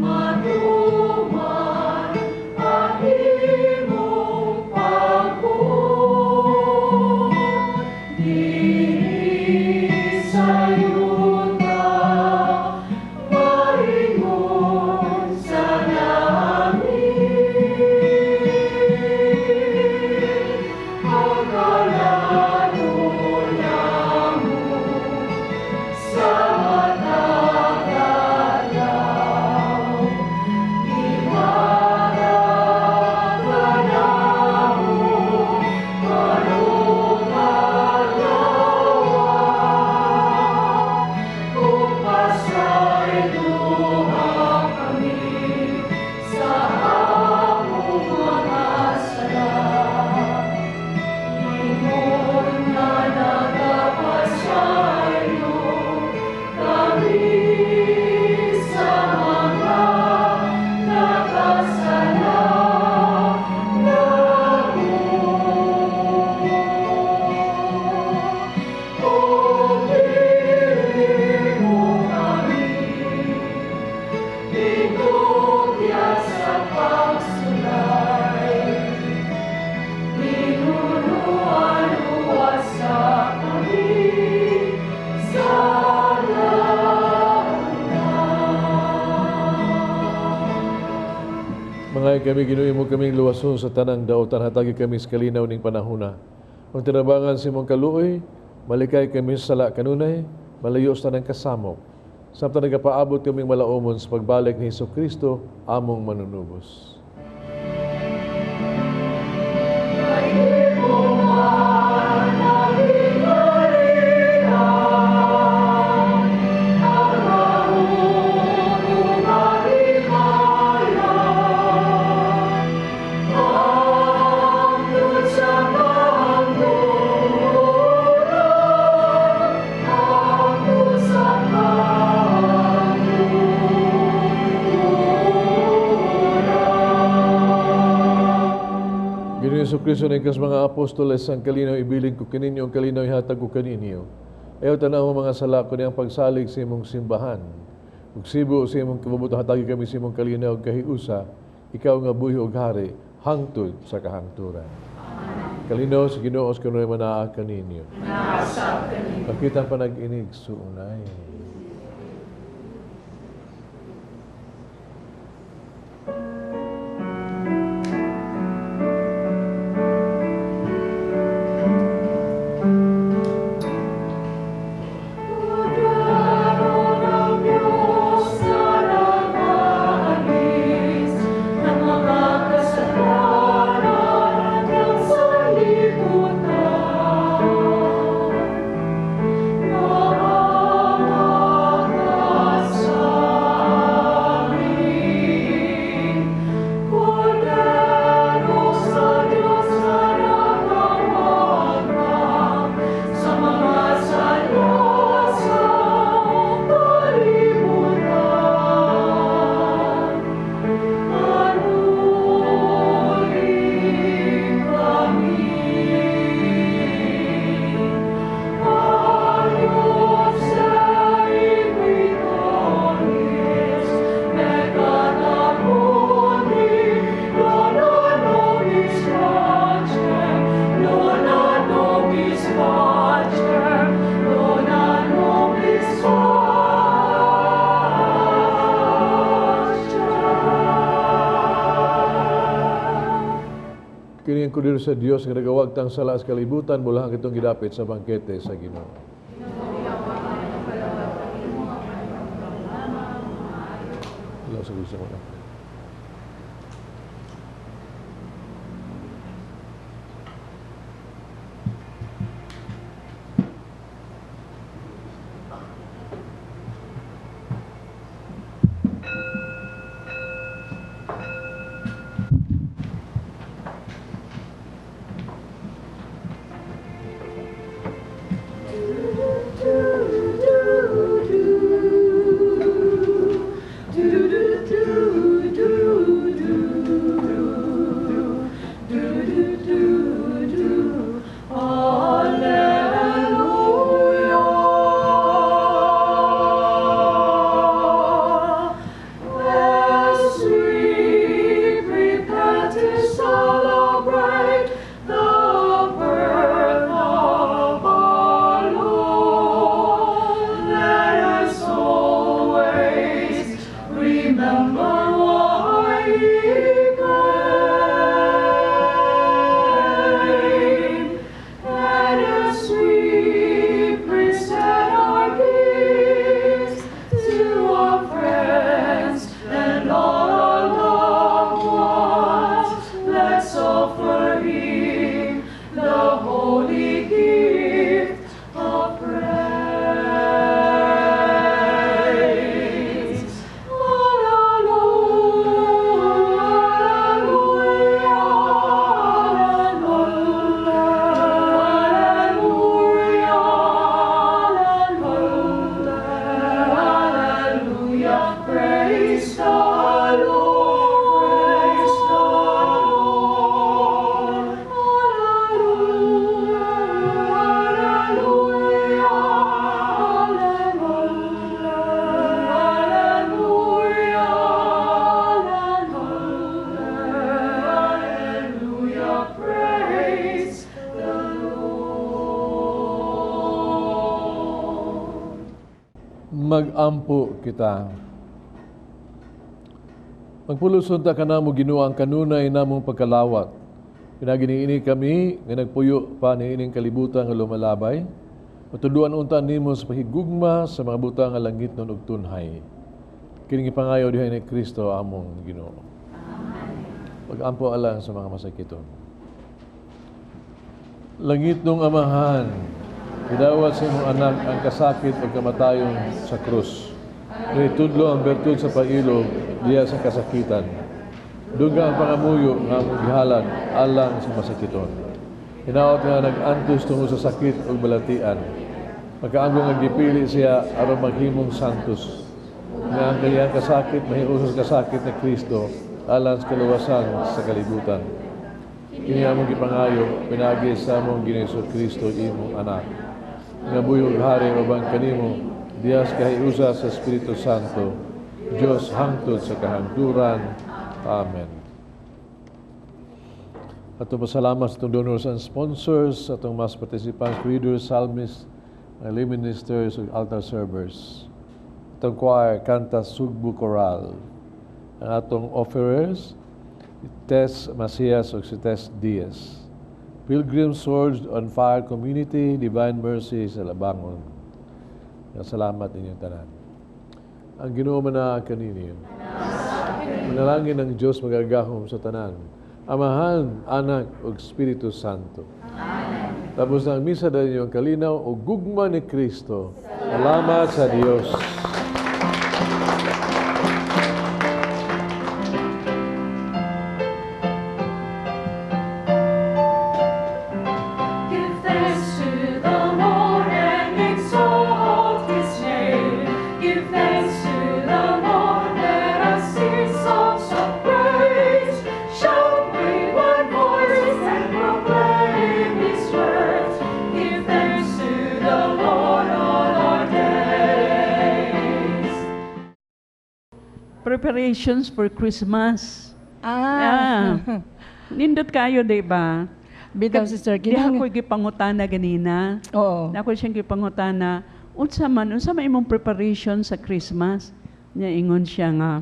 Matuman ang imong pagbuot dinhi sa yuta, maingon sa langit. Ang kalanuon namo sa matag adlaw, ihatag kanamo karong adlaw, ug pasayloa kami sa among mga sala, ingon nga nagapasaylo kami sa mga nakasala namo. Ug dili mo kami itugyan sa pagsulay, tinuloan luwasa kami sa launa. Mga kami, Ginoo, imo kaming luwason sa tanang daotan, hatagi kami sa kalinaw ning panahona. Ang tinabangan sa imong kaluoy, malikay kami sa sala kanunay, malayo sa tanang kasamok. Samtang nagapaabot kaming malaumon sa pagbalik ni Hesus Kristo, among manunubos. Kay imo man ang gingharian, ang gahom ug ang himaya, hangtod sa kahangturan, hangtod sa kahangturan. Ginoo Hesus Kristo, nagkas mga apostoles, ang kalinaw ibilin ko kaninyo, ang kalinaw ihatag ko kaninyo. Ayaw tanaw mga sala ko niyang pagsalig sa imong simbahan. Ug sibo sa imong kabubut, hatagi kami sa imong kalinaw ug kahiusa, ikaw nga buhi ug hari, hangtod sa kahangturan. Kalinaw sa Ginoo sa kanunay manaa kaninyo. Pakita ang panag-inig suunay. Kordero ng Diyos na nag-aalis ng mga kasalanan ng sanlibutan. Maawa ka sa amin. Kordero sa Diyos na nagawagtang sa mga sala sa kalibutan. Kalooy kami. Agnus Dei qui tollis peccata mundi, dona nobis pacem, dona nobis pacem, dona nobis pacem. Kini ang kordero sa Dios nga nagawagtang sala sa kalibutan, mula ang kitong gidapit sa bangkete sa Ginoo. Wala sa gusto ko na. Magampo kita. Magpulos unta kanamo, Ginoo, ang kanunay namong pagkalawat. Pinaagi niini kami nga nagpuyo pa niining kalibutan nga lumalabay. Matudloan unta nimo sa paghigugma sa mga butang nga langitnon ug tunhay. Kining ipangayo diha ni Kristo among Ginoo. Pag-ampo alang sa mga masakiton. Langitnong Amahan, gidawat sa imong anak ang kasakit ug kamatayon sa krus. Nga ang bertud sa pailob diha sa kasakitan. Dungga ang pangamuyo nga among gihalad alang sa masakiton. Hinaot nga nag-antos tungod sa sakit ug balatian. Makaanggo nga gipili siya aron maghimong santos. Nga ang kanyang kasakit mahiusos kasakit ni Kristo alang sa kaluwasan sa kalibutan. Kini among gipangayo pinaagi sa among Ginoo Kristo, imong anak. Nga buhi ug hari uban kanimo diha sa kahiusa sa Espiritu Santo, Dios hangtod sa kahangturan. Amen. Atong pasalamat sa atong donors and sponsors, sa atong mass participants, readers, psalmists, mga lay ministers, ug altar servers. Atong choir, Kanta Sugbo Choral. Ang atong offerers, si Tess Macias ug si Tess Diaz. Pilgrim Swords on Fire Community, Divine Mercy sa Labangon. Salamat inyong tanan. Ang Ginoo man kaninyo. Manalangin ang Diyos magagahom sa tanan. Amahan, Anak, ug Espiritu Santo. Amen. Tapos na ang misa, dahil ang kalinaw o gugma ni Kristo. Salamat sa Dios. Give thanks to the Lord and exalt His name. Give thanks to the Lord, let us sing songs of praise. Shout with one voice and proclaim His words. Give thanks to the Lord all our days. Preparations for Christmas. Ah. Ah. Nindot kayo, di ba? Bitaw, sister, Di kinahanglan. ako gipangutana ganina. Oo. Ako siyang gipangutana, unsa man imong preparation sa Christmas? Nya ingon siya nga,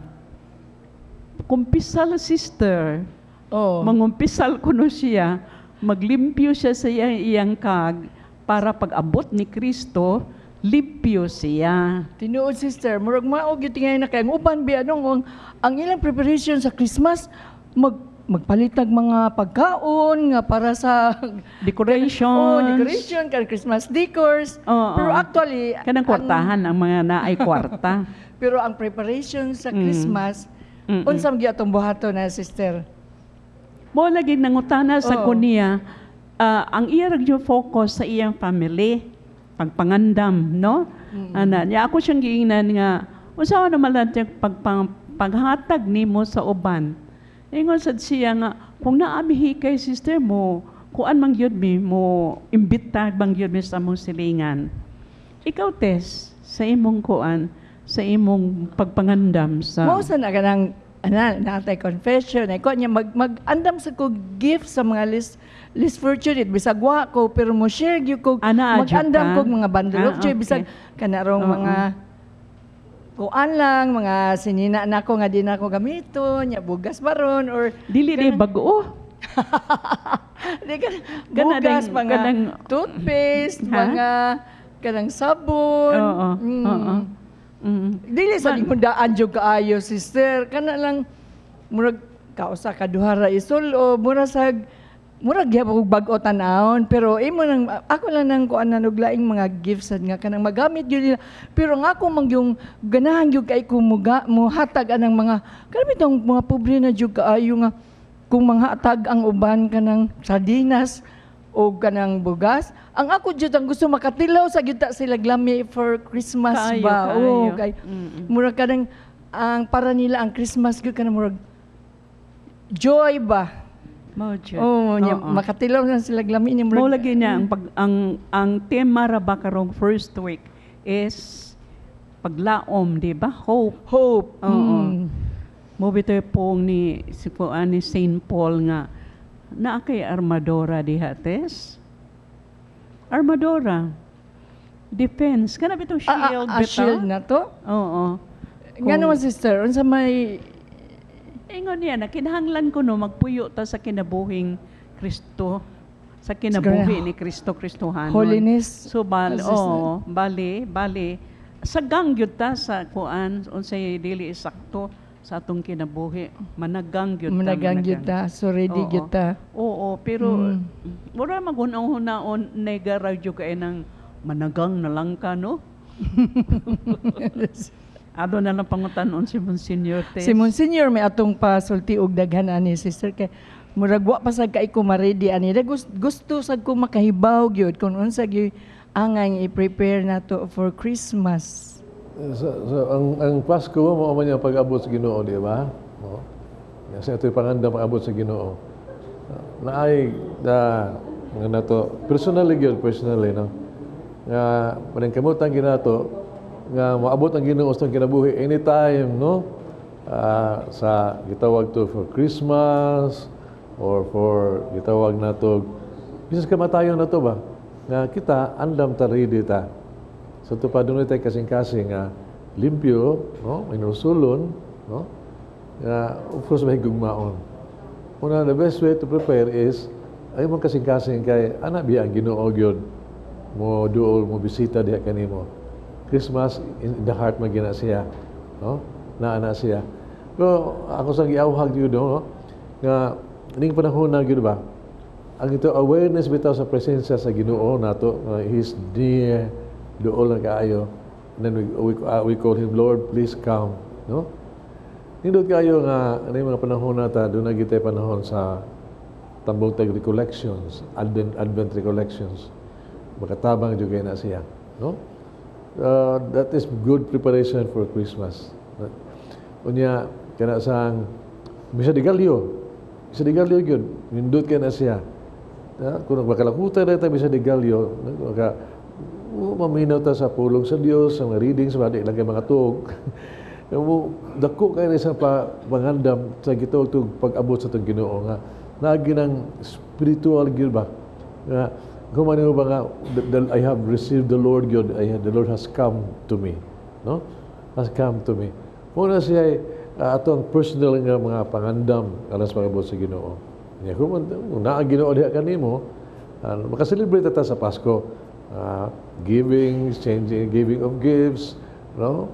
kumpisal, sister. Oo. Mangumpisal kuno siya, maglimpyo siya sa iyang kag para pag abot ni Kristo, limpyo siya. Tinuod, sister, murag mao gyud tingay na kay ang uban bi anong ang ilang preparation sa Christmas, magpalit nag mga pagkaon nga para sa Decorations. Oh, decoration kan Christmas decors. Oo. Pero actually Kanang kwartahan ang mga naay kwarta. Pero ang preparation sa Christmas, unsa man gyud atong buhaton na, sister? Mo lagi nangutana sa Oo. Kuniya, ang iya ra gyud focus sa iyang family, pagpangandam, no? Ana, niya ako siyang giingnan nga unsa man lang paghatag nimo sa uban. Ingon sad siya nga kung naamihi kay sister mo, kuan man gyud mi mo, imbita man gyud mi sa among silingan. Ikaw, Tess, sa imong kuan, sa imong pagpangandam sa Mao sa na kanang ana natay confession ay ko niya mag andam sa ko gift sa mga less fortunate bisag wa ko, pero mo share gyud ko, Ana, adyo mag-andam ka? kog mga bundle of joy bisag kanarong mga kuan lang, mga sinina nako nga di na ako gamiton nya, bugas baron or Dili di bag-o. Di ka Kana bugas, mga toothpaste, Ha? mga kanang sabon. Oo. Dili sa daan jud kaayo, sister. Kana lang murag kausa ka duha ra isol o mura sa murag gyapon og bag-o tan-awon, pero imo nang ako lang nang kuan na og laing mga gifts sad nga kanang magamit gyud nila, pero nga ako man yung ganahan gyud kay ko muga muhatag anang mga kanang bitong mga pobre na jud kaayo nga kung manghatag ang uban kanang sardinas o kanang bugas, ang ako jud ang gusto makatilaw sa gyud ta sila glami for Christmas Kaayo, ba. kaayo. Oo, kay murag kanang ang para nila ang Christmas gyud kanang murag joy ba. Mao jud. Oh, nya, makatilaw na sila glami ni Mao murag. lagi niya ang tema ra ba karong first week is paglaom, di ba? Hope. Hope. Oo. Mo bitoy pong ni si kuan ni Saint Paul nga naa kay armadora diha, Tes. Armadora. Defense. Kana bitong shield Ah, bitaw? shield na to? Oo. Nga naman, sister, unsa may Ingon niya na kinahanglan ko no magpuyo ta sa kinabuhing Kristo, sa kinabuhi ni Kristo Kristohanon. Holiness. So bali, Sister. oh, bali, bali sagang gyud ta sa kuan unsay dili sakto sa atong kinabuhi. Managang gyud ta. Managang gyud ta. So ready gyud ta. Oo, pero mura maghunong-hunaon nega ra gyud kay nang managang na lang ka, no? Ato na lang pangutan-on si Monsignor Tess. Si Monsignor may atong pasulti og daghan ani, sister, kay murag wa pa sad kay ko ma-ready ani. Gusto sad ko makahibaw gyud kung unsa gyud angay i-prepare nato for Christmas. So, ang Pasko mao man yung pag-abot sa Ginoo, di ba? No? Kasi ito'y pangandam pag-abot sa Ginoo. Naay na mga nato personally gyud, personally, no, nga paningkamutan ginato nga maabot ang Ginoo sa kinabuhi anytime, no, sa gitawag to for Christmas or for gitawag nato bisan kamatayon na to ba, nga kita andam ta, ready ta. So ito pa doon tayo kasing-kasing nga limpyo, no? Inusulon, no? Nga of course may gugmaon. Una, the best way to prepare is ay mong kasing-kasing kay ana biya ang Ginoo gyud mo duol mo bisita diha kanimo. Christmas in the heart man gina siya, no? Naa na siya. Pero ako sa giawhag gyud, no? Nga ning panahon na gyud ba? Ang ito awareness bitaw sa presensya sa Ginoo nato, nga He's near, duol na kaayo. And then we call Him, "Lord, please come," no? Nindot kayo nga ano yung mga panahon nata, doon na gitay panahon sa tambong tag recollections, Advent recollections. Makatabang jud kay na siya, no? That is good preparation for Christmas. Unya kana sang Misa de Gallo. Misa de Gallo gyud, nindot kay na siya. Kung makalakutan na tayo Misa de Gallo, maka maminaw ta sa pulong sa Dios, sa mga readings, sa mga lang kay mga tuog. Mo dako kay sa pa pangandam sa gitawag to pag-abot sa tong Ginoo nga naagi ng spiritual gyud ba nga kumano ba nga I have received the Lord gyud, the Lord has come to me, no, has come to me. Mo na siya atong personal nga mga pangandam alas pag-abot sa Ginoo. Nya kung naa Ginoo diha kanimo, makaselebrate ta sa Pasko, giving, changing, giving of gifts, no,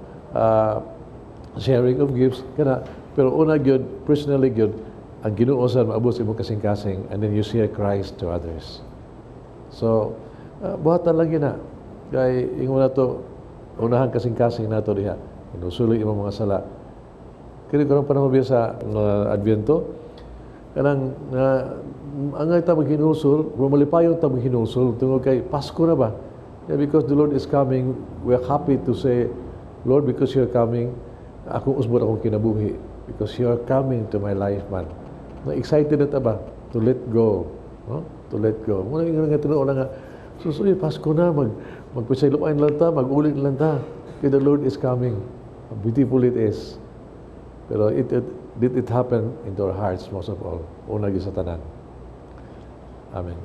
sharing of gifts kana. Pero una gyud, personally gyud, ang Ginoo sa maabot sa imong kasing-kasing and then you share Christ to others. So buhatan lang gina kay ingon na to, unahan kasing-kasing nato diha, inusuloy imong mga sala. Kini karong panahon biya sa Adviento, kanang angay ta maghinulsol, malipayon ta maghinulsol tungod kay Pasko na ba. Yeah, because the Lord is coming, we're happy to say, "Lord, because you're coming, akong usbon akong kinabuhi because you are coming to my life man." Na excited na ta ba to let go, no? To let go. Muna nga nga tinuod nga susuy Pasko na, magpasayloan lang ta, mag-uling lang ta. Kay the Lord is coming. How beautiful it is. Pero it did it happen into our hearts most of all. Una gyud sa tanan. Amen.